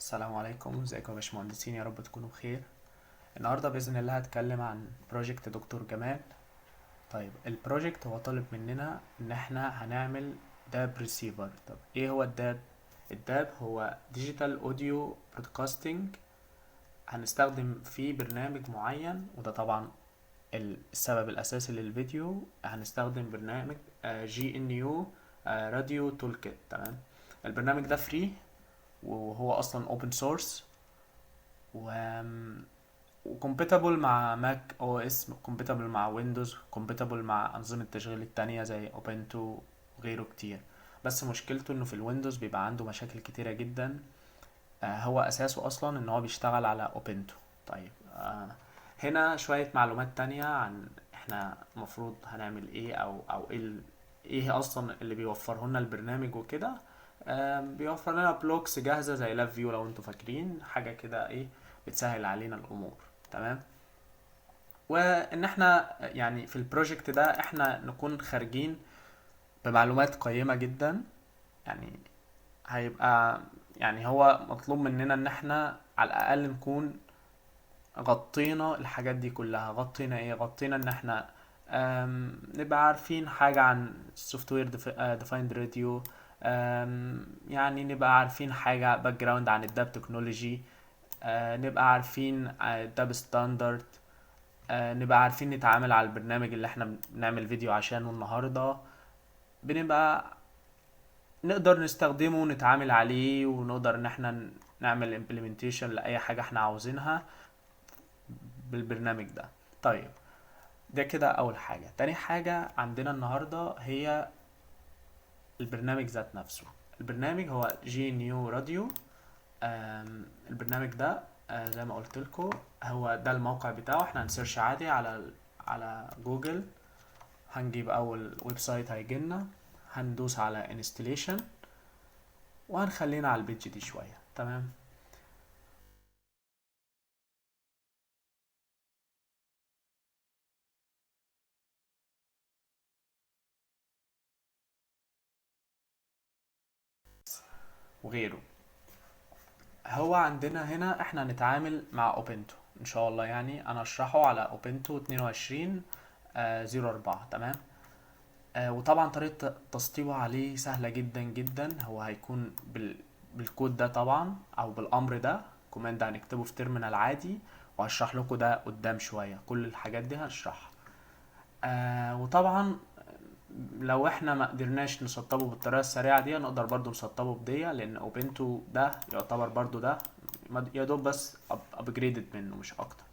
السلام عليكم، ازيكم يا باشمهندسين؟ يا رب تكونوا بخير. النهارده باذن الله هتكلم عن project دكتور جمال. طيب ال project هو طالب مننا ان احنا هنعمل DAB receiver. طب ايه هو ال DAB؟ ال DAB هو digital audio broadcasting. هنستخدم فيه برنامج معين، وده طبعا السبب الاساسي للفيديو. هنستخدم برنامج GNU Radio Toolkit. تمام، البرنامج ده free وهو اصلا open source و و compatible مع Mac OS، compatible مع Windows، compatible مع انظمة التشغيل التانية زي Ubuntu وغيره كتير. بس مشكلته انه في ال Windows بيبقى عنده مشاكل كتيرة جدا. هو اساسه اصلا ان هو بيشتغل على Ubuntu. طيب هنا شوية معلومات تانية عن احنا المفروض هنعمل ايه، او ايه ايه اصلا اللي بيوفره لنا البرنامج وكده. بيوفر لنا blocks جاهزة زي LabVIEW لو انتوا فاكرين حاجة كده، ايه بتسهل علينا الامور. تمام، وان احنا يعني في ال project ده احنا نكون خارجين بمعلومات قيمة جدا. يعني هيبقى يعني هو مطلوب مننا ان احنا على الاقل نكون غطينا الحاجات دي كلها. غطينا ايه؟ غطينا ان احنا نبقى عارفين حاجة عن ال software defined radio، يعني نبقى عارفين حاجة background عن ال DAB technology، نبقى عارفين ال DAB standard، نبقى عارفين نتعامل على البرنامج اللي احنا بنعمل فيديو عشانه النهاردة، بنبقى نقدر نستخدمه ونتعامل عليه، ونقدر ان احنا نعمل implementation لأي حاجة احنا عاوزينها بالبرنامج ده. طيب ده كده اول حاجة. تاني حاجة عندنا النهاردة هي البرنامج ذات نفسه. البرنامج هو GNU Radio. البرنامج ده، زي ما قلت لكم هو ده الموقع بتاعه. احنا هن search عادي على جوجل، هنجيب اول website هيجيلنا، هندوس على installation وهنخلينا على ال page دي شوية. تمام، وغيره. هو عندنا هنا احنا هنتعامل مع Ubuntu ان شاء الله، يعني انا هشرحه على Ubuntu اتنين وعشرين، zero اربعة. تمام، وطبعا طريقة تسطيبه عليه سهلة جدا جدا. هو هيكون بالكود ده طبعا، او بالامر ده، command هنكتبه في terminal عادي، وهشرح لكم ده قدام شوية، كل الحاجات دي هنشرحها. وطبعا لو احنا ما قدرناش نسطبه بالطريقة السريعة دي نقدر برضو نسطبه بدي، لان Ubuntu ده يعتبر برضو ده يا دوب بس upgraded منه مش اكتر.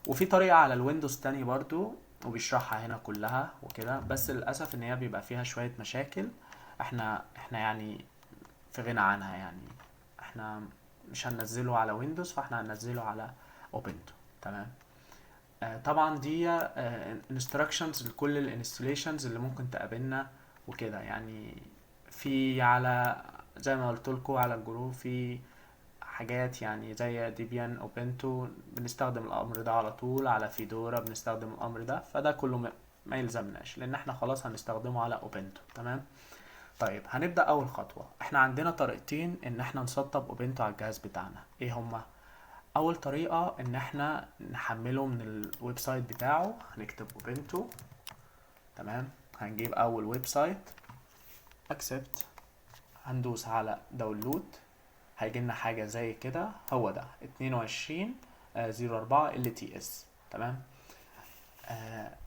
وفي طريقة على ال Windows تاني برضو وبيشرحها هنا كلها وكده، بس للأسف ان هي بيبقى فيها شوية مشاكل احنا في غنى عنها، احنا مش هننزله على Windows، فاحنا هننزله على Ubuntu. تمام، طبعا دي instructions لكل ال installations اللي ممكن تقابلنا وكده. يعني في على زي ما قلت لكم على الجروب في حاجات زي Debian Ubuntu بنستخدم الامر ده على طول، على Fedora بنستخدم الامر ده، فده كله ما يلزمناش لان احنا خلاص هنستخدمه على Ubuntu. تمام، طيب هنبدا اول خطوه. احنا عندنا طريقتين ان احنا نسطب Ubuntu على الجهاز بتاعنا. ايه هما؟ اول طريقه ان احنا نحمله من ال website بتاعه، هنكتب Ubuntu. تمام، هنجيب اول website accept، هندوس على download، هيجي لنا حاجه زي كده، هو ده اتنين وعشرين، zero اربعة LTS. تمام،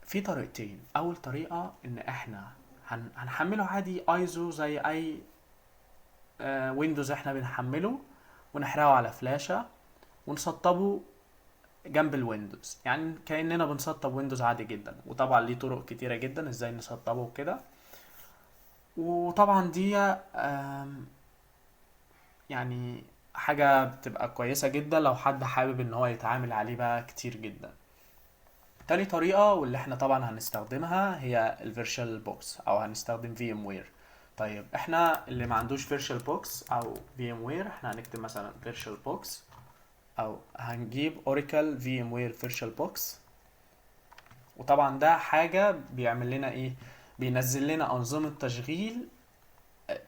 في طريقتين. اول طريقه ان احنا هنحمله عادي ايزو زي اي، Windows احنا بنحمله، ونحرقه على فلاشه ونسطبه جنب ال Windows، يعني كأننا بنسطب Windows عادي جدا. وطبعا ليه طرق كتيرة جدا ازاي نسطبه وكده. وطبعا دي، حاجة بتبقى كويسة جدا لو حد حابب ان هو يتعامل عليه بقى كتير جدا. تاني طريقة واللي احنا طبعا هنستخدمها هي ال VirtualBox، او هنستخدم VMware. طيب احنا اللي ما عندوش VirtualBox او VMware، احنا هنكتب مثلا VirtualBox، او هنجيب Oracle VMware VirtualBox. وطبعا ده حاجة بيعمل لنا ايه؟ بينزل لنا انظمة تشغيل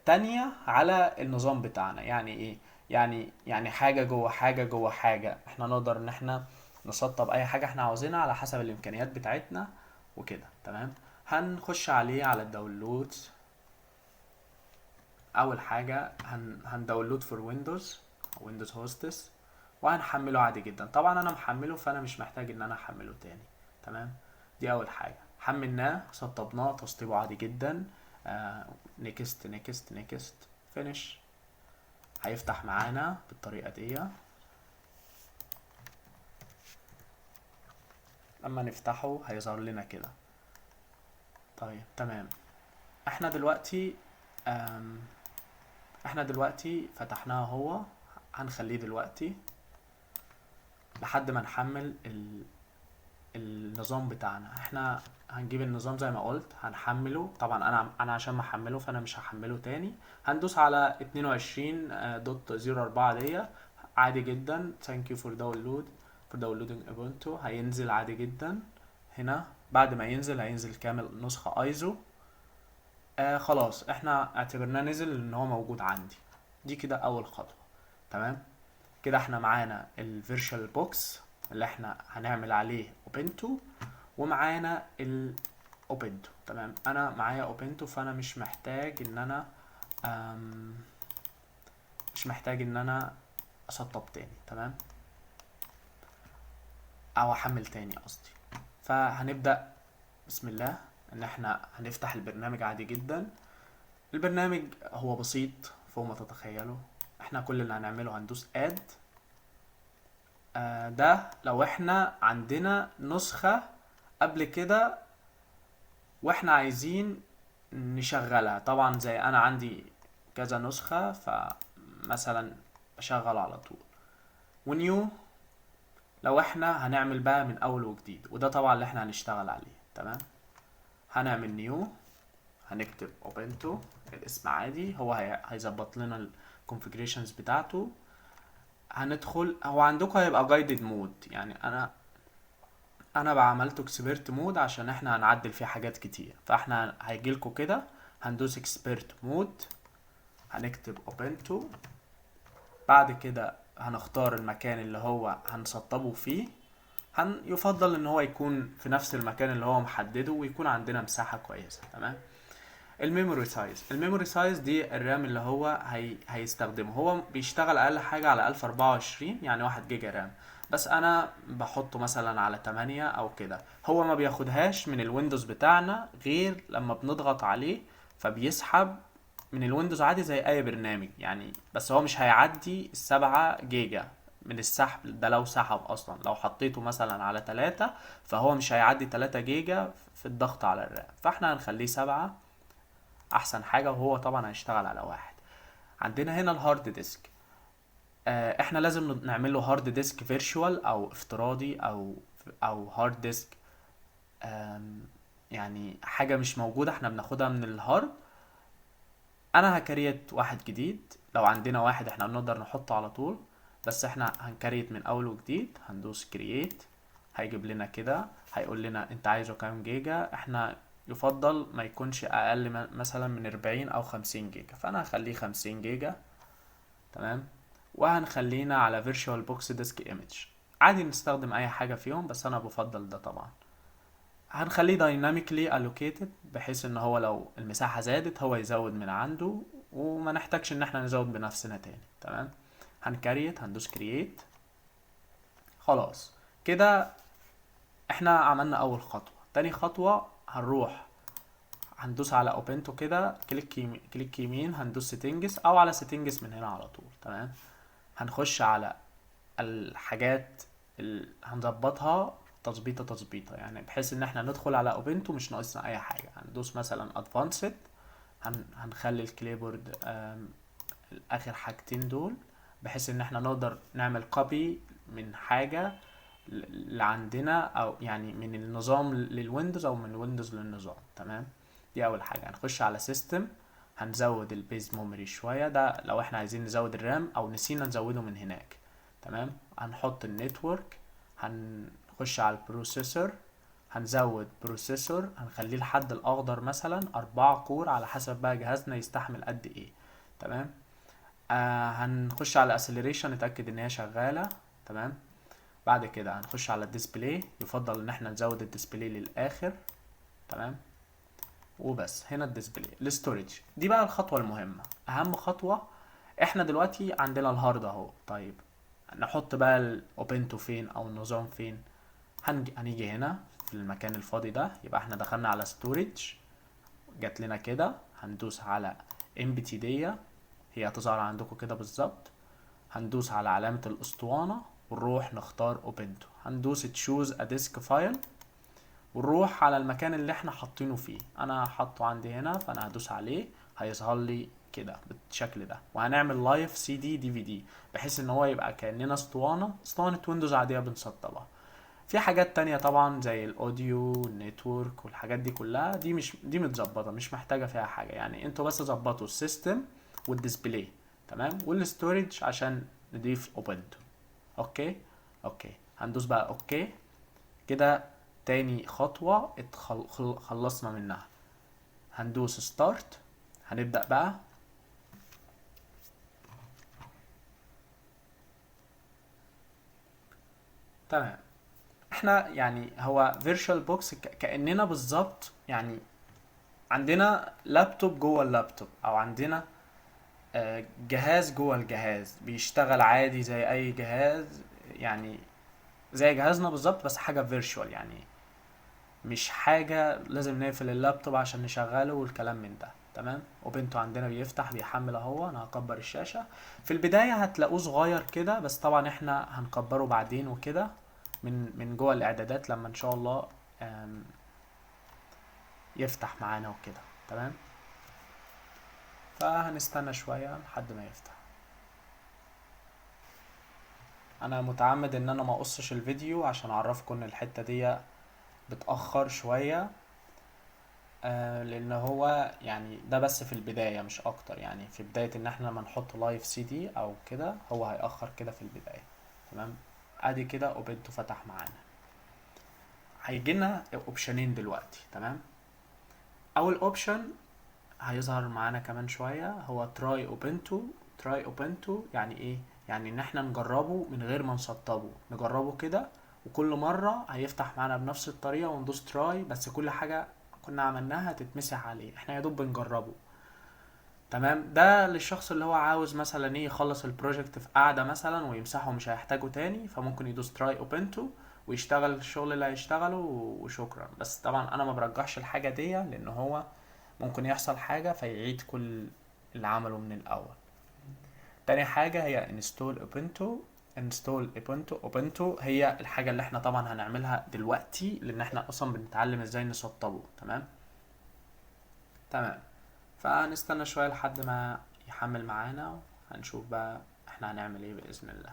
تانية على النظام بتاعنا. يعني ايه؟ يعني حاجة جوه حاجة جوه حاجة. احنا نقدر ان احنا نسطب اي حاجة احنا عاوزينها على حسب الامكانيات بتاعتنا وكده. تمام، هنخش عليه على ال downloads. اول حاجة هن download for Windows، Windows hosts، وهنحمله عادي جدا. طبعا انا محمله فانا مش محتاج ان انا احمله تاني. تمام، دي اول حاجة. حملناه، سطبناه تسطيبه عادي جدا. next next next finish. هيفتح معانا بالطريقة دي. لما نفتحه هيظهر لنا كده. طيب تمام، احنا دلوقتي فتحناه، هو هنخليه دلوقتي لحد ما نحمل النظام بتاعنا. احنا هنجيب النظام زي ما قلت، هنحمله. طبعا انا عشان ما احمله فانا مش هحمله تاني. هندوس على اتنين وعشرين، dot zero اربعة دي عادي جدا. Thank you for downloading Ubuntu. هينزل عادي جدا. هنا بعد ما ينزل هينزل كامل نسخة ايزو. خلاص احنا اعتبرناه نزل ان هو موجود عندي. دي كده اول خطوة. تمام كده احنا معانا ال VirtualBox اللي احنا هنعمل عليه Ubuntu، ومعانا ال Ubuntu. تمام، انا معايا Ubuntu فانا مش محتاج ان انا اسطب تاني. تمام، او احمل تاني قصدي. فهنبدأ بسم الله ان احنا هنفتح البرنامج عادي جدا. البرنامج هو بسيط فوق ما تتخيلوا. احنا كل اللي هنعمله هندوس add. ده لو احنا عندنا نسخة قبل كده واحنا عايزين نشغلها. طبعا زي انا عندي كذا نسخة، فمثلا بشغل على طول. ونيو لو احنا هنعمل بقى من اول وجديد، وده طبعا اللي احنا هنشتغل عليه. تمام، هنعمل new، هنكتب Ubuntu الاسم عادي، هو هيظبط لنا ال configurations بتاعته. هندخل، هو عندكم هيبقى guided mode، يعني انا بقى عملته expert mode عشان احنا هنعدل فيه حاجات كتير. فاحنا هيجيلكوا كده، هندوس expert mode، هنكتب Ubuntu، بعد كده هنختار المكان اللي هو هنسطبه فيه. يفضل ان هو يكون في نفس المكان اللي هو محدده، ويكون عندنا مساحة كويسة. تمام، ال memory size، ال memory size دي ال RAM اللي هو هيستخدمه. هو بيشتغل اقل حاجة على 1024، يعني 1 جيجا RAM، بس انا بحطه مثلا على 8 او كده. هو ما بياخدهاش من ال Windows بتاعنا غير لما بنضغط عليه، فبيسحب من ال Windows عادي زي اي برنامج يعني، بس هو مش هيعدي 7 جيجا من السحب ده لو سحب اصلا. لو حطيته مثلا على 3 فهو مش هيعدي 3 جيجا في الضغط على ال RAM، فاحنا هنخليه 7 احسن حاجة، وهو طبعا هيشتغل على 1. عندنا هنا ال hard disk، احنا لازم نعمل له hard disk virtual او افتراضي او hard disk، يعني حاجة مش موجودة احنا بناخدها من ال hard. انا ه create واحد جديد، لو عندنا واحد احنا بنقدر نحطه على طول، بس احنا هن create من اول وجديد. هندوس create، هيجيب لنا كده، هيقول لنا انت عايزه كام جيجا. احنا يفضل ما يكونش اقل مثلا من 40 او 50 جيجا، فانا هخليه 50 جيجا. تمام، وهنخلينا على VirtualBox Disk Image. عادي نستخدم اي حاجة فيهم، بس انا بفضل ده. طبعا هنخليه dynamically allocated، بحيث ان هو لو المساحة زادت هو يزود من عنده، وما نحتاجش ان احنا نزود بنفسنا تاني. تمام، هن create، هندوس create. خلاص كده احنا عملنا اول خطوة. تاني خطوة هنروح هندوس على Ubuntu كده، click يمين، هندوس settings او على settings من هنا على طول. تمام، هنخش على الحاجات اللي هنظبطها تظبيطه تظبيطه، يعني بحيث ان احنا ندخل على Ubuntu مش ناقصنا اي حاجه. هندوس مثلا advanced، هنخلي ال clipboard، اخر حاجتين دول، بحيث ان احنا نقدر نعمل copy من حاجه اللي عندنا، او يعني من النظام لل Windows او من ال Windows للنظام. تمام، دي اول حاجه. هنخش على system، هنزود ال base memory شويه، ده لو احنا عايزين نزود ال RAM او نسينا نزوده من هناك. تمام، هنحط ال network، هنخش على ال processor، هنزود processor، هنخليه الحد الاخضر مثلا 4 core على حسب بقى جهازنا يستحمل قد ايه. تمام، هنخش على acceleration نتأكد ان هي شغالة. تمام. بعد كده هنخش على ال display، يفضل ان احنا نزود ال display للاخر. تمام. وبس هنا ال display. ال storage دي بقى الخطوة المهمة، اهم خطوة. احنا دلوقتي عندنا ال hard اهو. طيب نحط بقى ال Ubuntu فين او النظام فين؟ هنيجي هنا في المكان الفاضي ده، يبقى احنا دخلنا على storage، جات لنا كده، هندوس على empty دي، هي هتظهر عندكم كده بالظبط. هندوس على علامة الاسطوانة ونروح نختار Ubuntu، هندوس choose a disk file ونروح على المكان اللي احنا حاطينه فيه. انا حاطه عندي هنا فانا هدوس عليه، هيظهر لي كده بالشكل ده. وهنعمل لايف سي دي دي في دي بحيث ان هو يبقى كأننا اسطوانة Windows عادية بنسطبها. في حاجات تانية طبعا زي ال audio وال network والحاجات دي كلها، دي مش دي متظبطة، مش محتاجة فيها حاجة يعني. انتوا بس ظبطوا ال system وال display، تمام، وال storage عشان نضيف Ubuntu. okay okay، هندوس بقى okay كده. تاني خطوة خلصنا منها، هندوس start. هنبدأ بقى. تمام. احنا يعني هو VirtualBox كأننا بالظبط يعني عندنا لابتوب جوه اللابتوب، او عندنا جهاز جوه الجهاز، بيشتغل عادي زي اي جهاز، يعني زي جهازنا بالظبط، بس حاجة virtual، يعني مش حاجة لازم نقفل اللابتوب عشان نشغله والكلام من ده. تمام. Ubuntu عندنا بيفتح بيحمل اهو. انا هكبر الشاشة. في البداية هتلاقوه صغير كده، بس طبعا احنا هنكبره بعدين وكده من جوه الاعدادات لما ان شاء الله يفتح معانا وكده. تمام. فهنستنى شوية لحد ما يفتح. انا متعمد ان انا ما اقصش الفيديو عشان اعرفكم ان الحتة دي بتأخر شوية، لان هو ده بس في البداية مش اكتر، يعني في بداية ان احنا لما نحط live CD او كده هو هيأخر كده في البداية. تمام. ادي كده Ubuntu فتح معانا. هيجي لنا option ين دلوقتي. تمام. اول option هيظهر معانا كمان شوية هو try Ubuntu. try Ubuntu يعني ايه؟ يعني ان احنا نجربه من غير ما نسطبه، نجربه كده وكل مرة هيفتح معانا بنفس الطريقة وندوس try، بس كل حاجة كنا عملناها هتتمسح عليه، احنا يا دوب بنجربه. تمام. ده للشخص اللي هو عاوز مثلا ايه يخلص ال project في قعدة مثلا ويمسحه ومش هيحتاجه تاني، فممكن يدوس try Ubuntu ويشتغل الشغل اللي هيشتغله وشكرا. بس طبعا انا ما برجحش الحاجة دي لان هو ممكن يحصل حاجة فيعيد كل اللي عمله من الاول. تاني حاجة هي install Ubuntu. install Ubuntu. Ubuntu هي الحاجة اللي احنا طبعا هنعملها دلوقتي لان احنا اصلا بنتعلم ازاي نسطبه. تمام. تمام. فهنستنى شوية لحد ما يحمل معانا وهنشوف بقى احنا هنعمل ايه بإذن الله.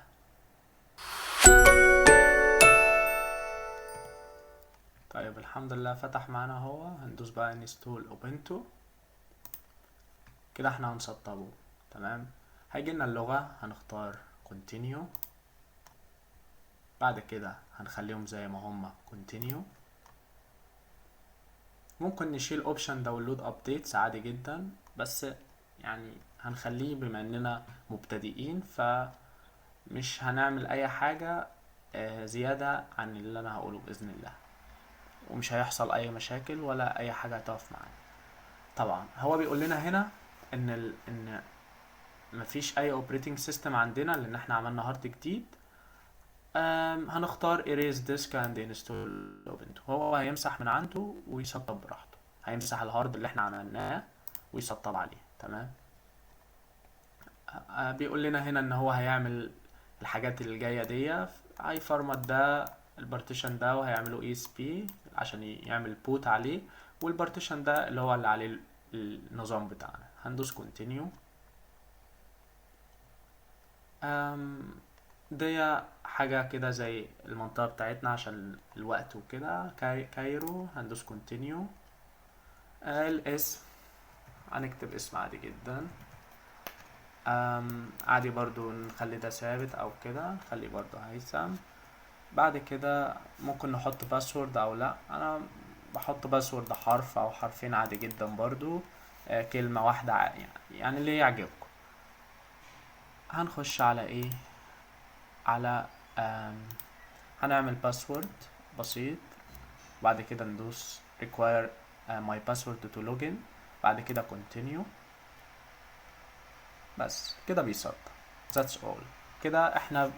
طيب الحمد لله فتح معانا اهو. هندوس بقى install Ubuntu كده احنا هنسطبه. تمام. هيجي لنا اللغة، هنختار continue، بعد كده هنخليهم زي ما هما continue. ممكن نشيل option download updates عادي جدا، بس هنخليه بما اننا مبتدئين فمش هنعمل اي حاجة زيادة عن اللي انا هقوله بإذن الله، ومش هيحصل اي مشاكل ولا اي حاجة هتقف معانا. طبعا هو بيقول لنا هنا ان مفيش اي operating system عندنا لان احنا عملنا hard جديد. هنختار erase disk and install Ubuntu. هو هيمسح من عنده ويسطب براحته، هيمسح ال hard اللي احنا عملناه ويسطب عليه. تمام. بيقول لنا هنا ان هو هيعمل الحاجات اللي جايه دي، هيفرمت ده ال partition ده وهيعمله ESP عشان يعمل boot عليه، وال partition ده اللي هو اللي عليه النظام بتاعنا. هندوس continue. دي حاجة كده زي المنطقة بتاعتنا عشان الوقت وكده. Cairo، هندوس continue. الاسم هنكتب اسم عادي جدا. عادي برضو نخلي ده ثابت او كده، نخليه برضو هيثم. بعد كده ممكن نحط password او لا، انا بحط password حرف او حرفين عادي جدا برضو، كلمة واحدة يعني اللي يعجبكم. هنخش على ايه؟ على هنعمل password بسيط، بعد كده ندوس require my password to login، بعد كده continue. بس كده بيسطب. That's all. كده احنا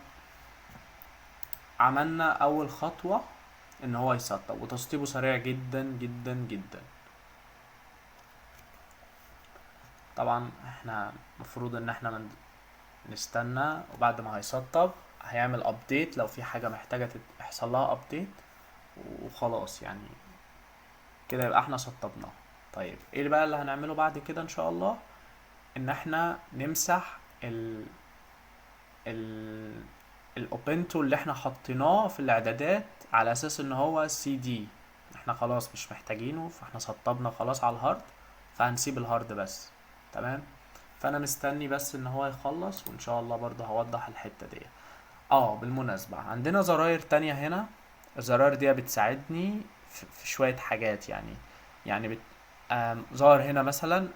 عملنا اول خطوة ان هو يسطب، وتسطيبه سريع جدا جدا جدا. طبعا احنا المفروض ان احنا نستنى، وبعد ما هيسطب هيعمل update لو في حاجة محتاجة يحصل لها update، وخلاص كده يبقى احنا سطبناه. طيب ايه بقى اللي هنعمله بعد كده ان شاء الله؟ ان احنا نمسح ال Ubuntu اللي احنا حطيناه في الاعدادات على اساس ان هو سي دي، احنا خلاص مش محتاجينه، فاحنا سطبنا خلاص على ال hard، فهنسيب ال hard بس. تمام. فانا مستني بس ان هو يخلص، وان شاء الله برضه هوضح الحتة دي. بالمناسبة عندنا زراير تانية هنا، الزراير دي بتساعدني في شوية حاجات، يعني ظهر هنا مثلا،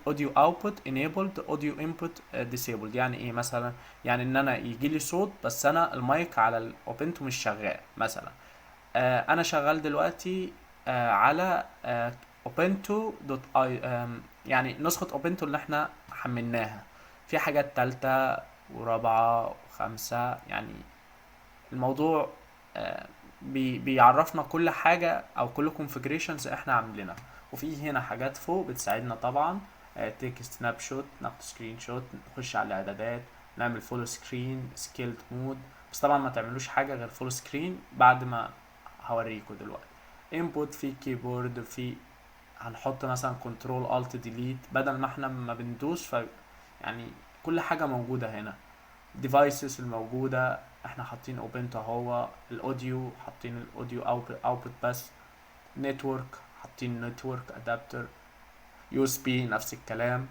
audio output enabled، audio input، disabled. يعني ايه مثلا؟ يعني ان انا يجي لي صوت بس انا المايك على ال Ubuntu مش شغال مثلا. انا شغال دلوقتي، على، Ubuntu dot اي، يعني نسخة Ubuntu اللي احنا حملناها. في حاجات تالتة ورابعة وخمسة، يعني الموضوع، بيعرفنا كل حاجة او كل configurations احنا عاملينها. وفي هنا حاجات فوق بتساعدنا طبعا، take snapshot، ناخد screenshot، نخش على الاعدادات، نعمل full screen، scaled mode، بس طبعا ما تعملوش حاجة غير full screen بعد ما هوريكم دلوقتي. input في keyboard، في هنحط مثلا control alt delete بدل ما احنا ما بندوس، ف كل حاجة موجودة هنا. devices الموجودة احنا حاطين Ubuntu اهو، ال audio حاطين ال audio output بس، network حاطين network adapter، USB نفس الكلام،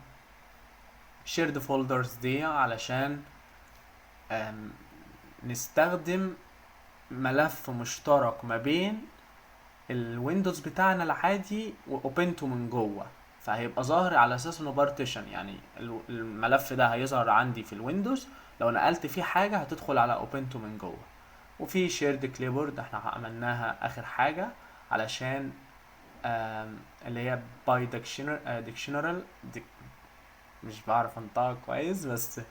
shared folders دي علشان، نستخدم ملف مشترك ما بين ال Windows بتاعنا العادي و Ubuntu من جوه، فهيبقى ظاهر على اساس انه partition، يعني الملف ده هيظهر عندي في ال Windows، لو نقلت فيه حاجة هتدخل على Ubuntu من جوه. وفي shared clipboard احنا عملناها اخر حاجة علشان، اللي هي باي ديكشنرال، مش بعرف انطقها كويس، بس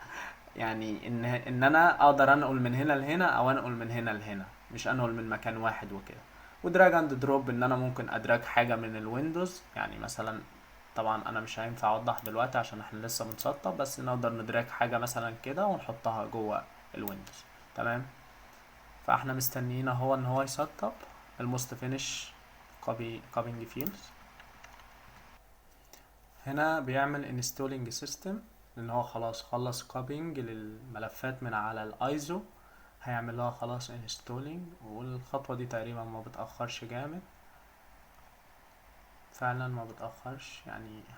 ان انا اقدر انقل من هنا لهنا او انقل من هنا لهنا، مش انقل من مكان واحد وكده. و drag and drop ان انا ممكن ا drag حاجه من ال Windows، يعني مثلا طبعا انا مش هينفع اوضح دلوقتي عشان احنا لسه بنسطب، بس نقدر ن drag حاجه مثلا كده ونحطها جوه ال Windows. تمام. فاحنا مستنيين اهو ان هو يسطب almost finish copying files. هنا بيعمل installing system، لان هو خلاص خلص copying للملفات من على الايزو، هيعمل لها خلاص installing، والخطوة دي تقريبا ما بتأخرش جامد، فعلا ما بتأخرش،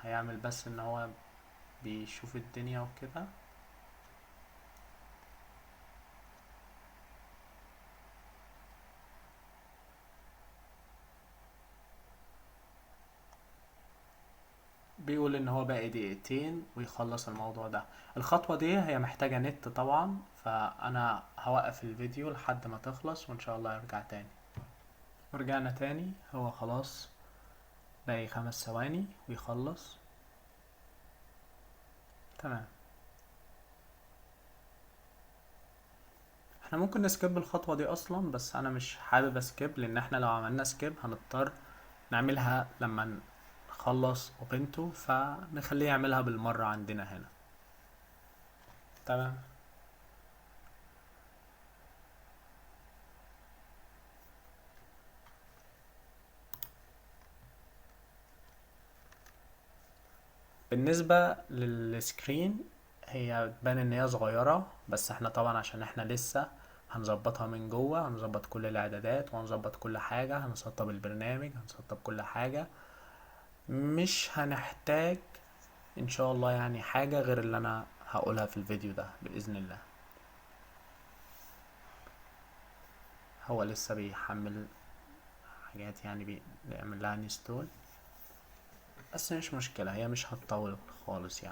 هيعمل بس ان هو بيشوف الدنيا وكده. بيقول ان هو باقي دقيقتين ويخلص الموضوع ده. الخطوة دي هي محتاجة نت طبعا، فانا هوقف الفيديو لحد ما تخلص وان شاء الله يرجع تاني. ورجعنا تاني، هو خلاص باقي 5 ثواني ويخلص. تمام. احنا ممكن ن skip الخطوة دي اصلا، بس انا مش حابب ا skip، لان احنا لو عملنا skip هنضطر نعملها لما نخلص Ubuntu، فنخليه يعملها بالمرة عندنا هنا. تمام. بالنسبة لل screen هي تبان ان هي صغيرة، بس احنا طبعا عشان احنا لسه هنظبطها من جوه، هنظبط كل الاعدادات وهنظبط كل حاجة، هنسطب البرنامج، هنسطب كل حاجة، مش هنحتاج ان شاء الله حاجة غير اللي انا هقولها في الفيديو ده بإذن الله. هو لسه بيحمل حاجات، بيعمل لها install، بس مش مشكلة، هي مش هتطول خالص.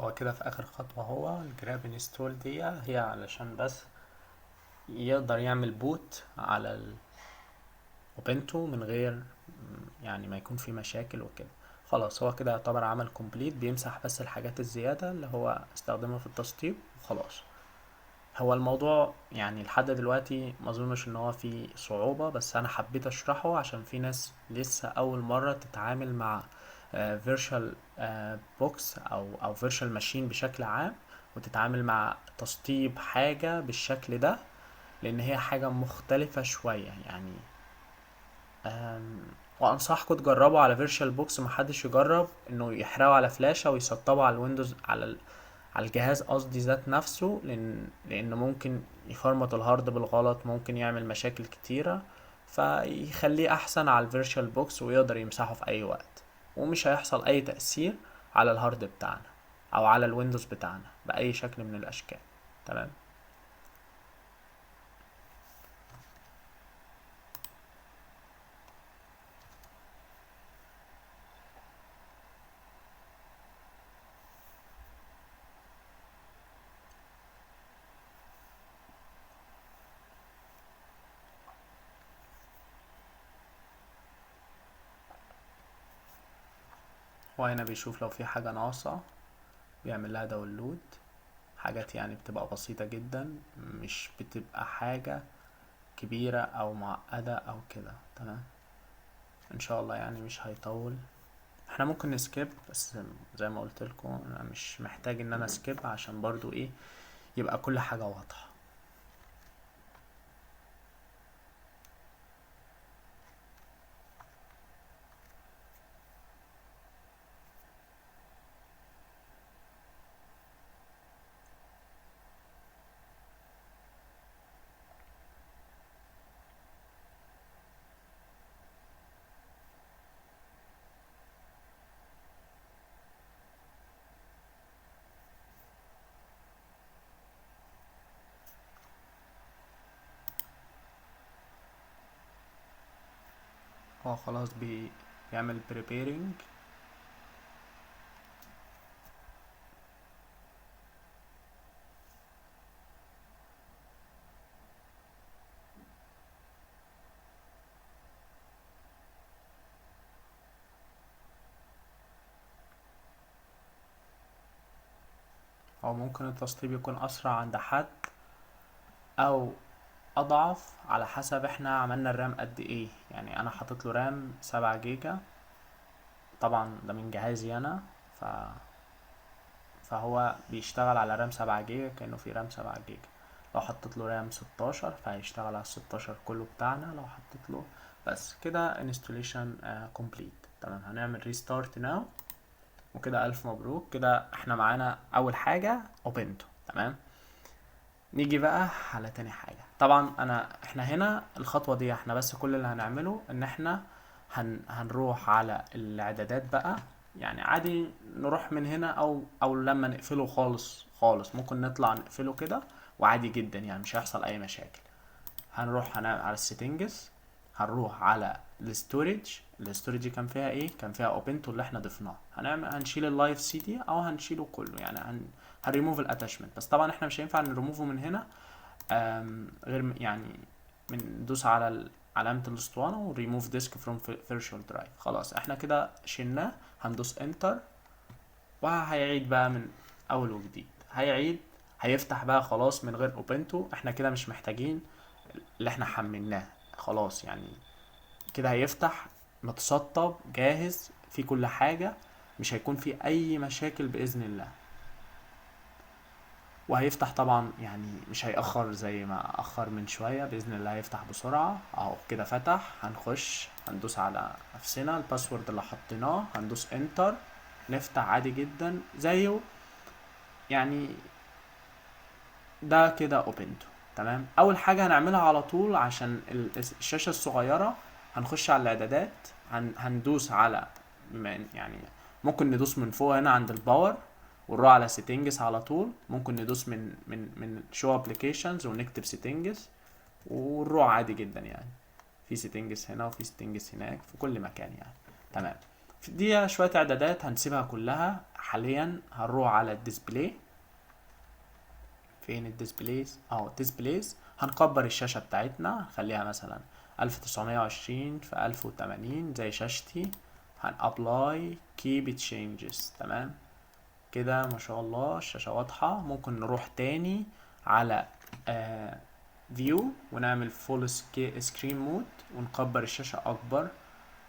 هو كده في اخر خطوة، هو ال GRUB install دي هي علشان بس يقدر يعمل boot على ال Ubuntu من غير يعني ما يكون في مشاكل وكده. خلاص هو كده يعتبر عمل complete، بيمسح بس الحاجات الزيادة اللي هو استخدمها في التسطيب وخلاص. هو الموضوع يعني لحد دلوقتي ما اظنش ان هو فيه صعوبة، بس انا حبيت اشرحه عشان في ناس لسه اول مرة تتعامل مع virtual box او virtual machine بشكل عام، وتتعامل مع تسطيب حاجة بالشكل ده، لان هي حاجة مختلفة شوية يعني. وانصحكم تجربوا على VirtualBox، محدش يجرب انه يحرقه على فلاشة ويسطبه على ال Windows، على الجهاز قصدي ذات نفسه، لان ممكن يفرمط ال hard بالغلط، ممكن يعمل مشاكل كتيرة، فيخليه احسن على ال VirtualBox ويقدر يمسحه في اي وقت، ومش هيحصل اي تأثير على ال hard بتاعنا او على ال Windows بتاعنا باي شكل من الاشكال. تمام. وهنا بيشوف لو في حاجة ناقصة بيعمل لها download، حاجات بتبقى بسيطة جدا، مش بتبقى حاجة كبيرة او معقدة او كده. تمام، ان شاء الله مش هيطول. احنا ممكن ن skip، بس زي ما قلت لكم انا مش محتاج ان انا skip عشان برضو يبقى كل حاجة واضحة. هو خلاص بيعمل preparing. هو ممكن التسطيب يكون أسرع عند حد أو أضعف على حسب احنا عملنا ال RAM قد ايه. انا حاطط له RAM 7 جيجا، طبعا ده من جهازي انا، فهو بيشتغل على RAM 7 جيجا كأنه في RAM 7 جيجا. لو حطيت له RAM 16 فهيشتغل على 16 كله بتاعنا. لو حطيت له بس كده installation complete. تمام، هنعمل restart now وكده ألف مبروك. كده احنا معانا أول حاجة Ubuntu. تمام، نيجي بقى على تاني حاجة. طبعا احنا هنا الخطوة دي احنا بس كل اللي هنعمله ان احنا هنروح على الاعدادات بقى. عادي نروح من هنا او لما نقفله خالص خالص ممكن نطلع نقفله كده وعادي جدا، مش هيحصل اي مشاكل. هنروح على ال settings، هنروح على ال storage. ال storage كان فيها ايه؟ كان فيها Ubuntu اللي احنا ضفناه. هنشيل ال live CD او هنشيله كله، هنريموف الاتاشمنت. بس طبعا احنا مش هينفع نريموفه من هنا، غير من ندوس على علامة الاسطوانة وريموف ديسك فروم فيرتشوال درايف. خلاص احنا كده شلناه، هندوس enter وهيعيد بقى من اول وجديد. هيفتح بقى خلاص من غير Ubuntu. احنا كده مش محتاجين اللي احنا حملناه خلاص، كده هيفتح متسطب جاهز في كل حاجة، مش هيكون في اي مشاكل بإذن الله. وهيفتح طبعا، مش هيأخر زي ما أخر من شوية، بإذن الله هيفتح بسرعة. أهو كده فتح. هنخش هندوس على نفسنا ال password اللي حطيناه، هندوس enter، نفتح عادي جدا زيه. ده كده Ubuntu. تمام، أول حاجة هنعملها على طول عشان الشاشة الصغيرة، هنخش على الإعدادات، هندوس على من، يعني ممكن ندوس من فوق هنا عند ال power ونروح على settings على طول. ممكن ندوس من show applications ونكتب settings ونروح عادي جدا. في settings هنا وفي settings هناك في كل مكان. تمام، دي شوية اعدادات هنسيبها كلها. حاليا هنروح على ال display. فين ال displays؟ اهو displays. هنكبر الشاشة بتاعتنا، نخليها مثلا 1920 في 1080 زي شاشتي. هن apply keep changes. تمام كده، ما شاء الله الشاشة واضحة. ممكن نروح تاني على view ونعمل full screen mode ونكبر الشاشة اكبر،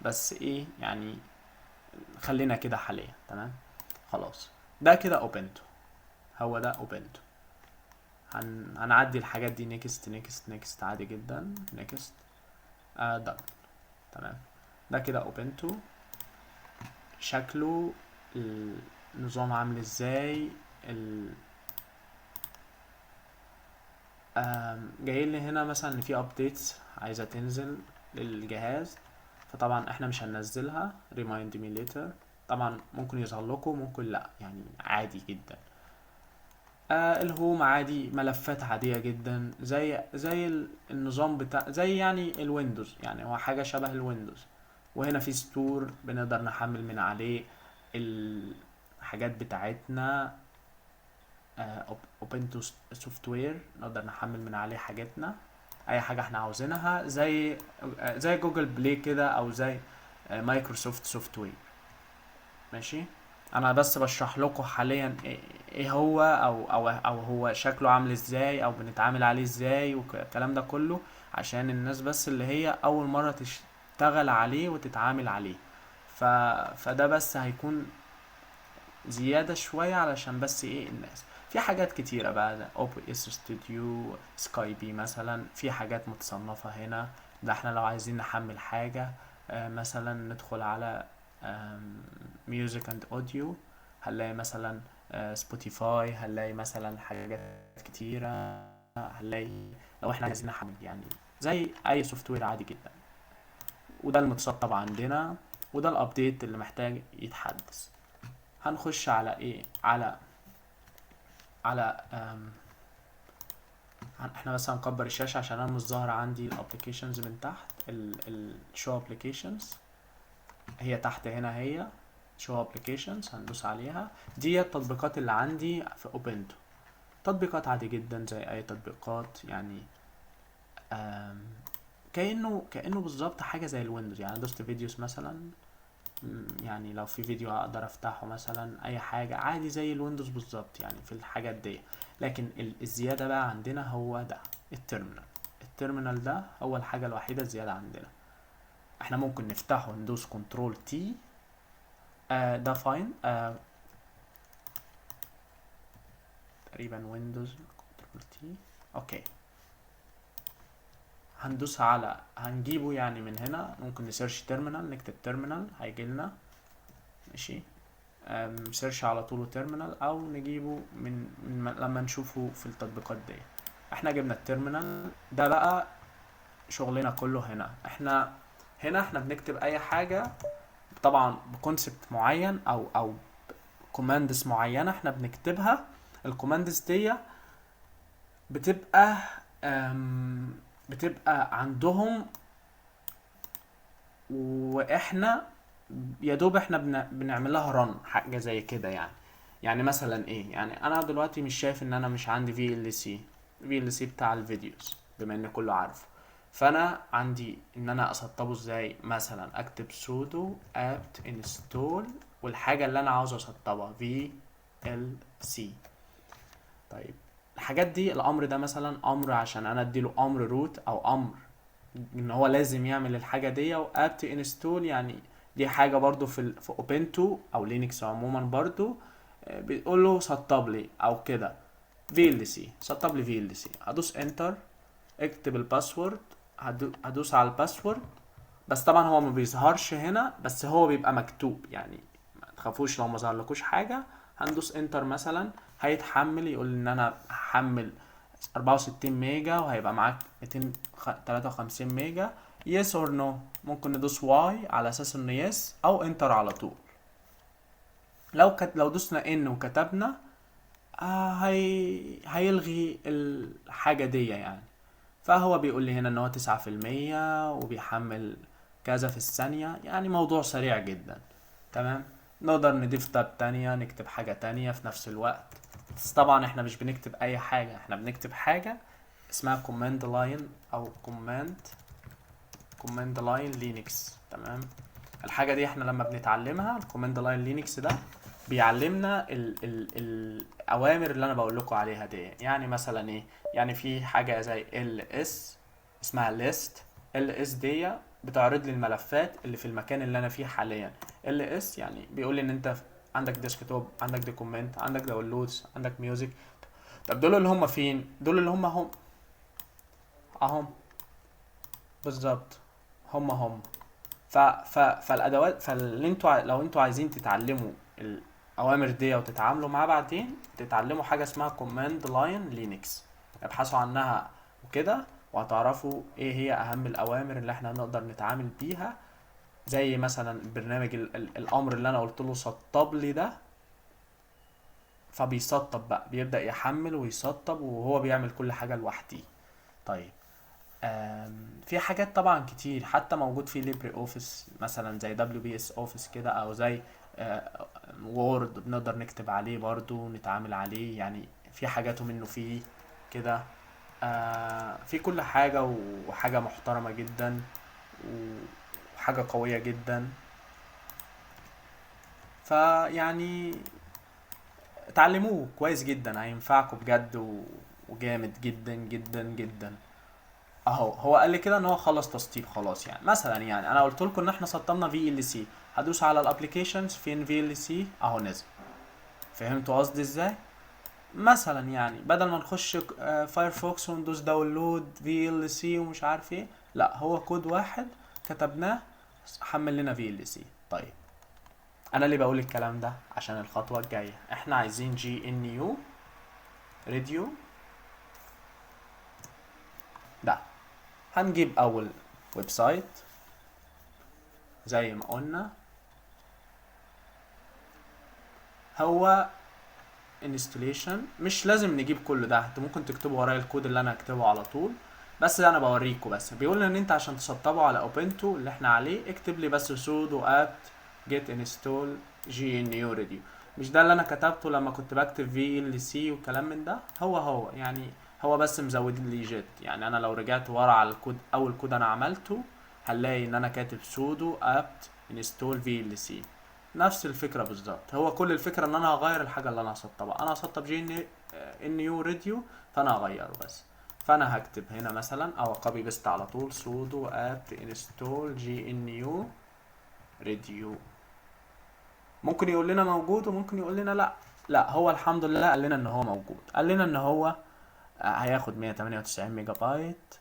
بس ايه يعني خلينا كده حاليا. تمام خلاص، ده كده Ubuntu، هو ده Ubuntu. هنعدي الحاجات دي next next next عادي جدا، next done. تمام، ده كده Ubuntu. شكله النظام عامل ازاي. جاي لي هنا مثلا ان في updates عايزه تنزل للجهاز، فطبعا احنا مش هننزلها، remind me later. طبعا ممكن يظهر لكم ممكن لا، يعني عادي جدا. ال home عادي، ملفات عادية جدا زي النظام بتاع زي يعني ال Windows، يعني هو حاجة شبه ال Windows. وهنا في store بنقدر نحمل من عليه الحاجات بتاعتنا، Ubuntu software نقدر نحمل من عليه حاجاتنا، اي حاجة احنا عاوزينها، زي Google Play كده، او زي Microsoft software. ماشي، انا بس بشرح لكم حاليا ايه هو او هو شكله عامل ازاي، او بنتعامل عليه ازاي والكلام ده كله، عشان الناس بس اللي هي اول مرة تشتغل عليه وتتعامل عليه. فده بس هيكون زيادة شوية علشان بس ايه الناس. في حاجات كتيرة بقى، ده OBS Studio، Skype مثلا، في حاجات متصنفة هنا. ده احنا لو عايزين نحمل حاجة، مثلا ندخل على Music and Audio، هنلاقي مثلا Spotify، هنلاقي مثلا حاجات كتيرة، هنلاقي لو احنا عايزين نحمل يعني زي اي software عادي جدا. وده المتسطب عندنا، وده ال update اللي محتاج يتحدث. هنخش على ايه؟ على احنا بس هنكبر الشاشة عشان انا مش ظاهر عندي ال applications من تحت، ال show applications هي تحت هنا، هي show applications هندوس عليها. دي التطبيقات اللي عندي في Ubuntu، تطبيقات عادي جدا زي اي تطبيقات يعني، كأنه بالظبط حاجة زي ال Windows. يعني دوست videos مثلا، يعني لو في فيديو اقدر افتحه مثلا، اي حاجة عادي زي ال Windows بالظبط يعني في الحاجات دي. لكن الزيادة بقى عندنا هو ده ال terminal. ال terminal ده هو الحاجة الوحيدة الزيادة عندنا. احنا ممكن نفتحه ندوس control T، ده fine، تقريبا Windows control T، okay. هندوس على، هنجيبه يعني من هنا، ممكن ن search terminal، نكتب terminal هيجي لنا، ماشي. Search على طول terminal، او نجيبه من لما نشوفه في التطبيقات دي. احنا جبنا ال terminal ده، بقى شغلنا كله هنا. احنا هنا بنكتب اي حاجة طبعا ب concept معين او commands معينة احنا بنكتبها. ال commands دي بتبقى عندهم، واحنا يا دوب احنا بنعمل لها run، حاجه زي كده يعني. يعني مثلا ايه، يعني انا دلوقتي مش شايف ان انا مش عندي VLC، VLC بتاع ال videos بما ان كله عارفه، فانا عندي ان انا اسطبه ازاي. مثلا اكتب sudo apt install والحاجه اللي انا عاوز اسطبها VLC. طيب الحاجات دي، الامر ده مثلا امر عشان انا اديله امر root او امر ان هو لازم يعمل الحاجه دي، و apt install يعني دي حاجه برضو في Ubuntu او Linux عموما برضو، بيقول له سطب لي او كده VLC، سطب لي VLC. هدوس enter، اكتب ال password، هدوس على ال password، بس طبعا هو ما بيظهرش هنا، بس هو بيبقى مكتوب يعني ما تخافوش لو ما ظهرلكوش حاجه. هندوس enter مثلا، هيتحمل، يقول ان انا هحمل 64 ميجا وهيبقى معاك 253 ميجا. yes or no، ممكن ندوس Y على اساس انه yes او enter على طول. لو دوسنا N وكتبنا، هيلغي الحاجة دي يعني. فهو بيقول لي هنا ان هو 9% وبيحمل كذا في الثانية، يعني موضوع سريع جدا. تمام، نقدر نضيف tab تانية، نكتب حاجة تانية في نفس الوقت. بس طبعا احنا مش بنكتب اي حاجة، احنا بنكتب حاجة اسمها command line او command line Linux. تمام، الحاجة دي احنا لما بنتعلمها ال command line Linux ده بيعلمنا الاوامر اللي انا بقول لكم عليها دي. يعني مثلا ايه؟ يعني في حاجة زي ls اسمها list، ls دي بتعرض لي الملفات اللي في المكان اللي انا فيه حاليا. ls يعني بيقول لي ان انت عندك desktop، عندك document، عندك downloads، عندك music. طب دول اللي هم فين؟ دول اللي هم هم اهم بالظبط، هم هم. ف ف فالادوات، فاللي انتوا لو انتوا عايزين تتعلموا الاوامر دي وتتعاملوا معاها بعدين، تتعلموا حاجة اسمها command line Linux، ابحثوا عنها وكده وهتعرفوا ايه هي اهم الاوامر اللي احنا نقدر نتعامل بيها. زي مثلا البرنامج الامر اللي انا قلت له سطب لي ده، فبيسطب بقى، بيبدأ يحمل ويسطب وهو بيعمل كل حاجة لوحده. طيب في حاجات طبعا كتير، حتى موجود في LibreOffice مثلا زي WPS Office كده، او زي Word بنقدر نكتب عليه برضو نتعامل عليه، يعني في حاجاته منه فيه كده. في كل حاجة، وحاجة محترمة جدا وحاجة قوية جدا. فيعني اتعلموه كويس جدا، هينفعكم بجد وجامد جدا جدا جدا. اهو هو قال لي كده ان هو خلص تسطيب خلاص. يعني مثلا انا قلت لكم ان احنا سطبنا VLC، هدوس على ال applications، فين VLC؟ اهو نزل. فهمتوا قصدي ازاي؟ مثلا بدل ما نخش Firefox وندوس download VLC ومش عارف ايه، لا هو كود واحد كتبناه حمل لنا VLC. طيب انا ليه بقول الكلام ده؟ عشان الخطوة الجاية احنا عايزين GNU Radio ده. هنجيب اول website زي ما قلنا، هو installation، مش لازم نجيب كل ده، انتوا ممكن تكتبوا ورايا الكود اللي انا هكتبه على طول، بس انا بوريكم بس. بيقول لي ان انت عشان تسطبه على Ubuntu اللي احنا عليه اكتب لي بس sudo apt get install GNU radio. مش ده اللي انا كتبته لما كنت بكتب VLC والكلام من ده؟ هو هو يعني هو بس مزود لي get. يعني انا لو رجعت ورا على الكود، اول كود انا عملته، هنلاقي ان انا كاتب sudo apt install VLC. نفس الفكرة بالظبط. هو كل الفكرة ان انا هغير الحاجة اللي انا هسطبها. انا هسطب GNU Radio، فانا هغيره بس. فانا هكتب هنا مثلا او copy paste على طول sudo apt install GNU radio. ممكن يقول لنا موجود وممكن يقول لنا لا. لا هو الحمد لله قال لنا ان هو موجود، قال لنا ان هو هياخد 198 ميجا بايت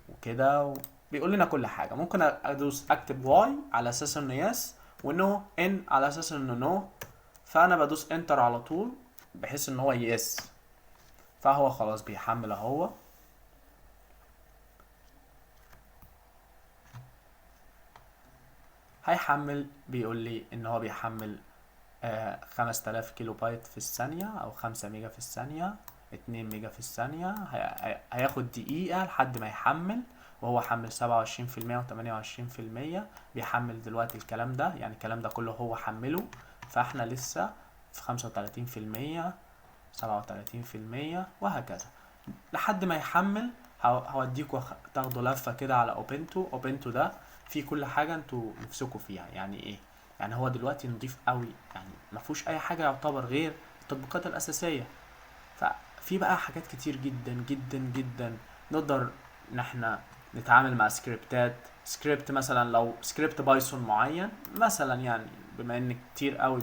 وكده، بيقول لنا كل حاجة. ممكن ادوس اكتب Y على اساس انه yes، و no N على اساس انه no، فانا بدوس enter على طول بحيث ان هو yes. فهو خلاص بيحمل اهو. هيحمل، بيقول لي ان هو بيحمل، 5000 كيلو بايت في الثانية او 5 ميجا في الثانية، 2 ميجا في الثانية. هياخد دقيقة لحد ما يحمل، وهو حمل سبعة وعشرين في المية وتمانية وعشرين في المية. بيحمل دلوقتي الكلام ده، يعني الكلام ده كله هو حمله، فاحنا لسه في خمسة وتلاتين في المية، سبعة وتلاتين في المية وهكذا لحد ما يحمل. هوديكوا تاخدوا لفة كده على Ubuntu. Ubuntu ده فيه كل حاجة انتوا نفسكوا فيها. يعني ايه؟ يعني هو دلوقتي نضيف قوي، يعني ما فيهوش اي حاجة يعتبر غير التطبيقات الأساسية. ففي بقى حاجات كتير جدا جدا جدا نقدر ان احنا نتعامل مع سكريبتات. سكريبت مثلا لو script Python معين مثلا، بما ان كتير قوي،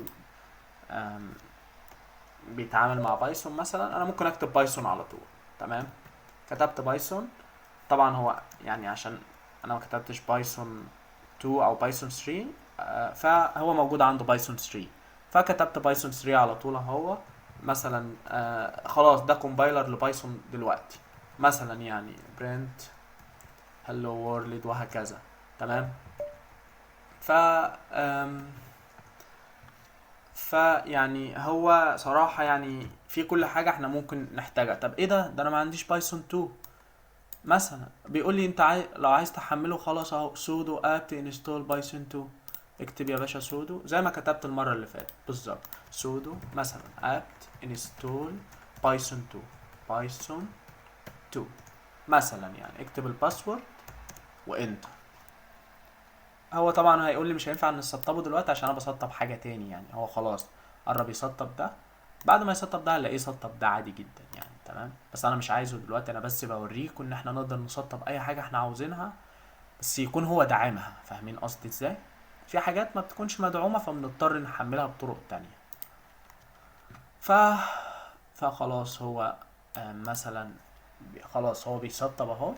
بيتعامل مع Python مثلا، انا ممكن اكتب Python على طول. تمام، كتبت Python. طبعا هو عشان انا ما كتبتش Python 2 او Python 3، فهو موجود عنده Python 3، فكتبت Python 3 على طول اهو مثلا. خلاص ده compiler ل Python دلوقتي مثلا، print hello world وهكذا. تمام، فيعني هو صراحة في كل حاجة احنا ممكن نحتاجها. طب ايه ده؟ ده انا ما عنديش Python 2 مثلا. بيقول لي انت لو عايز تحمله خلاص اهو sudo apt install python 2. اكتب يا باشا sudo زي ما كتبت المرة اللي فاتت بالظبط، sudo مثلا apt install python 2، python 2 مثلا يعني، اكتب ال password و enter. هو طبعا هيقول لي مش هينفع نسطبه دلوقتي عشان انا بسطب حاجة تاني يعني، هو خلاص قرب يسطب ده، بعد ما يسطب ده هنلاقيه سطب ده عادي جدا يعني، تمام. بس انا مش عايزه دلوقتي، انا بس بوريكم ان احنا نقدر نسطب اي حاجة احنا عاوزينها، بس يكون هو داعمها، فاهمين قصدي ازاي؟ في حاجات ما بتكونش مدعومة فبنضطر نحملها بطرق تانية. فخلاص هو مثلا خلاص هو بيسطب اهو،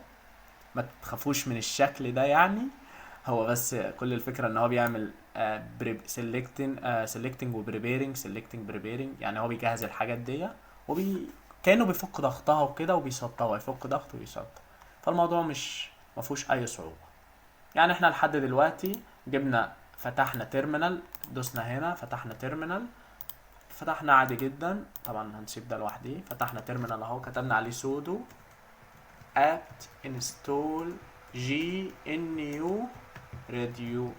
ما تخافوش من الشكل ده يعني، هو بس كل الفكرة ان هو بيعمل selecting و preparing، selecting preparing، يعني هو بيجهز الحاجات دي كأنه بيفك ضغطها وكده وبيسطبها، يفك ضغط ويسطب، فالموضوع مش ما فيهوش اي صعوبة يعني. احنا لحد دلوقتي جبنا فتحنا terminal، دوسنا هنا فتحنا terminal، فتحنا عادي جدا، طبعا هنسيب ده لوحده. فتحنا terminal اهو، كتبنا عليه sudo apt install gnu radio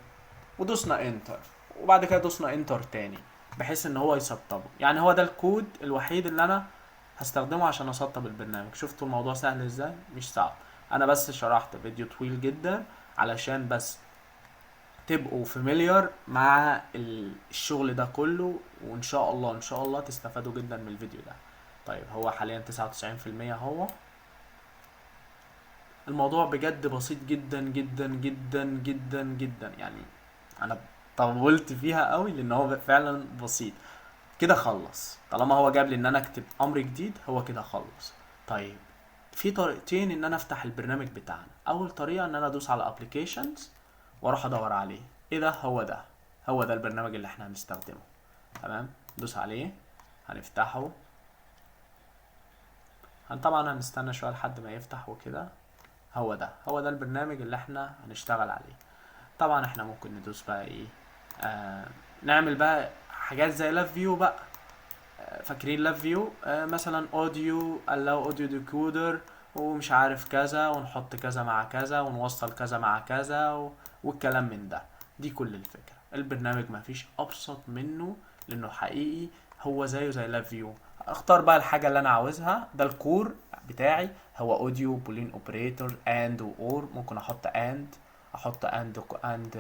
ودوسنا enter، وبعد كده دوسنا enter تاني بحيث ان هو يسطبه. يعني هو ده الكود الوحيد اللي انا هستخدمه عشان اسطب البرنامج. شفتوا الموضوع سهل ازاي؟ مش صعب. انا بس شرحت فيديو طويل جدا علشان بس تبقوا familiar مع الشغل ده كله، وان شاء الله ان شاء الله تستفادوا جدا من الفيديو ده. طيب هو حاليا تسعة وتسعين في المية. هو الموضوع بجد بسيط جدا جدا جدا جدا جدا يعني، انا طولت فيها قوي لان هو فعلا بسيط كده. خلص، طالما هو جاب لي ان انا اكتب امر جديد هو كده خلص. طيب في طريقتين ان انا افتح البرنامج بتاعنا. اول طريقة ان انا ادوس على applications واروح ادور عليه. ايه ده؟ هو ده، هو ده البرنامج اللي احنا هنستخدمه. تمام، دوس عليه، هنفتحه. طبعا هنستنى شوية لحد ما يفتح وكده. هو ده، هو ده البرنامج اللي احنا هنشتغل عليه. طبعا احنا ممكن ندوس بقى ايه، نعمل بقى حاجات زي LabVIEW بقى. فاكرين LabVIEW؟ مثلا audio، allow audio decoder ومش عارف كذا، ونحط كذا مع كذا، ونوصل كذا مع كذا والكلام من ده. دي كل الفكرة. البرنامج ما فيش ابسط منه لانه حقيقي هو زيه زي LabVIEW. اختار بقى الحاجة اللي انا عاوزها. ده ال core بتاعي هو audio، boolean operator، and و or. ممكن احط and، احط and and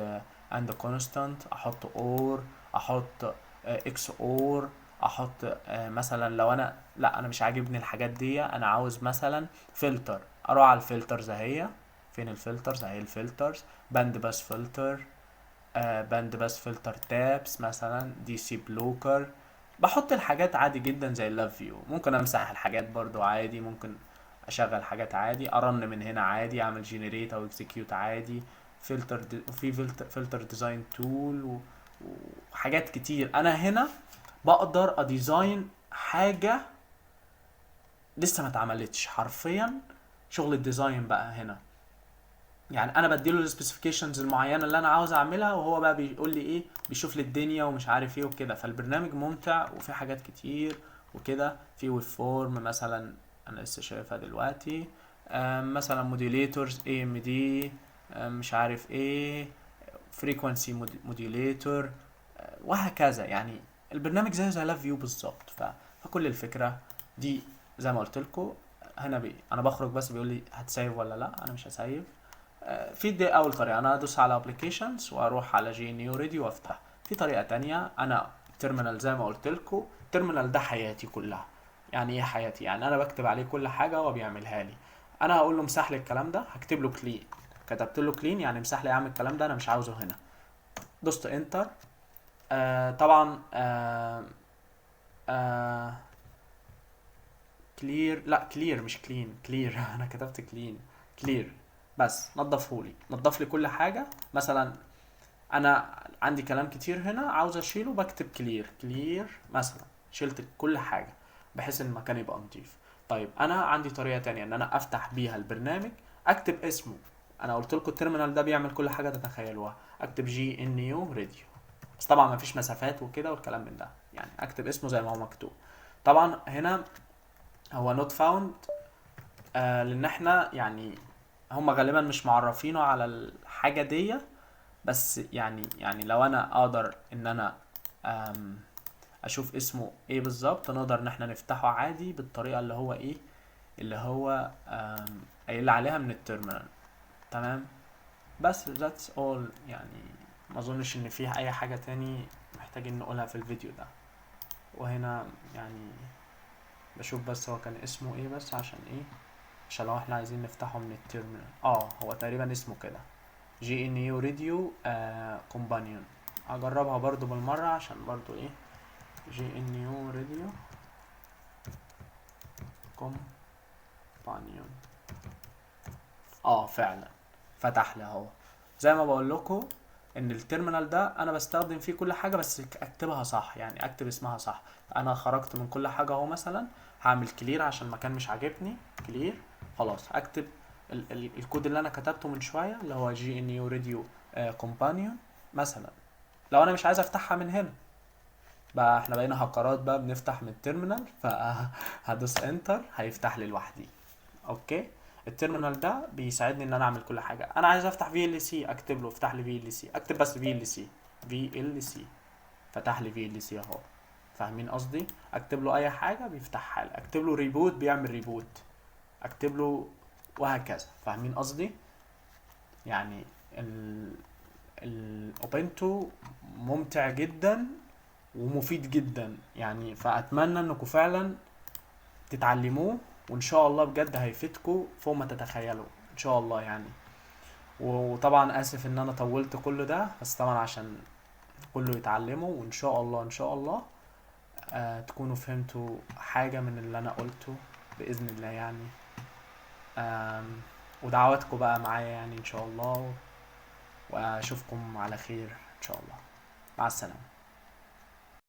and constant، احط or، احط XOR، احط مثلا لو انا لا انا مش عاجبني الحاجات دي، انا عاوز مثلا فلتر، اروح على ال filters اهي. فين ال filters؟ اهي ال filters، band pass filter، band pass filter taps مثلا، DC blocker. بحط الحاجات عادي جدا زي ال LabVIEW. ممكن امسح الحاجات برضو عادي، ممكن اشغل حاجات عادي، ا run من هنا عادي، اعمل generate او execute عادي، فلتر وفي filter design tool وحاجات كتير. انا هنا بقدر ا design حاجة لسه ما اتعملتش حرفيا. شغل ال design بقى هنا، يعني انا بديله ال specifications المعينة اللي انا عاوز اعملها، وهو بقى بيقول لي ايه، بيشوف لي الدنيا ومش عارف ايه وكده. فالبرنامج ممتع وفي حاجات كتير وكده. في waveform مثلا انا لسه شايفها دلوقتي، مثلا modulators AMD، مش عارف ايه، frequency modulator، وهكذا. يعني البرنامج زيه زي LabVIEW بالظبط. فكل الفكرة دي زي ما قلت لكم هنا انا بخرج بس بيقول لي هت save ولا لا، انا مش ه save. في دي اول طريقه، انا ادوس على applications واروح على GNU Radio وافتح. في طريقه تانية، انا ال terminal زي ما قلت لكم، ال terminal ده حياتي كلها. يعني ايه حياتي؟ يعني انا بكتب عليه كل حاجة وهو بيعملها لي. انا هقول له امسح لي الكلام ده، هكتب له clean، كتبت له clean يعني امسح لي يا عم الكلام ده، انا مش عاوزه هنا. دوست enter. طبعا، clear، لا clear مش clean، clear. انا كتبت clean، clear بس نظفهولي، نظف لي كل حاجة. مثلا انا عندي كلام كتير هنا عاوز اشيله، بكتب clear، clear مثلا، شلت كل حاجة بحيث ان المكان يبقى نظيف. طيب انا عندي طريقه تانية ان انا افتح بيها البرنامج، اكتب اسمه. انا قلت لكم ال terminal ده بيعمل كل حاجة تتخيلوها. اكتب GNU Radio، بس طبعا ما فيش مسافات وكده والكلام من ده، يعني اكتب اسمه زي ما هو مكتوب. طبعا هنا هو not found، لان احنا هم غالبا مش معرفينه على الحاجة دي. بس يعني لو انا اقدر ان انا اشوف اسمه ايه بالظبط، نقدر ان احنا نفتحه عادي بالطريقة اللي هو ايه، اللي هو قايل عليها من ال terminal. تمام، بس that's all. ما اظنش ان فيها اي حاجة تاني محتاجين نقولها في الفيديو ده. وهنا بشوف بس هو كان اسمه ايه، بس عشان ايه، عشان لو احنا عايزين نفتحه من ال terminal. هو تقريبا اسمه كده GNU Radio Companion. اجربها برضو بالمرة عشان برضو ايه، GNU Radio Companion. فعلا فتح لي اهو. زي ما بقول لكم ان ال terminal ده انا بستخدم فيه كل حاجة، بس اكتبها صح، يعني اكتب اسمها صح. انا خرجت من كل حاجة اهو، مثلا هعمل clear عشان المكان مش عاجبني، clear، خلاص اكتب الكود اللي انا كتبته من شوية اللي هو GNU Radio Companion مثلا. لو انا مش عايز افتحها من هنا بقى، احنا بقينا هكرات بقى بنفتح من ال terminal، فهدوس enter هيفتح لي لوحدي. okay، ال terminal ده بيساعدني ان انا اعمل كل حاجة. انا عايز افتح VLC، اكتب له افتح لي VLC، اكتب بس VLC، VLC، فتح لي VLC اهو. فاهمين قصدي؟ اكتب له اي حاجة بيفتحها لي، اكتب له reboot بيعمل reboot، اكتب له وهكذا. فاهمين قصدي؟ الاوبنتو ممتع جدا ومفيد جدا، فاتمنى انكم فعلا تتعلموه، وان شاء الله بجد هيفيدكم فوق ما تتخيلوا ان شاء الله. وطبعا اسف ان انا طولت كل ده، بس طبعا عشان كله يتعلمه، وان شاء الله ان شاء الله، تكونوا فهمتوا حاجة من اللي انا قلته بإذن الله. ودعواتكم بقى معايا ان شاء الله، واشوفكم على خير ان شاء الله. مع السلامة.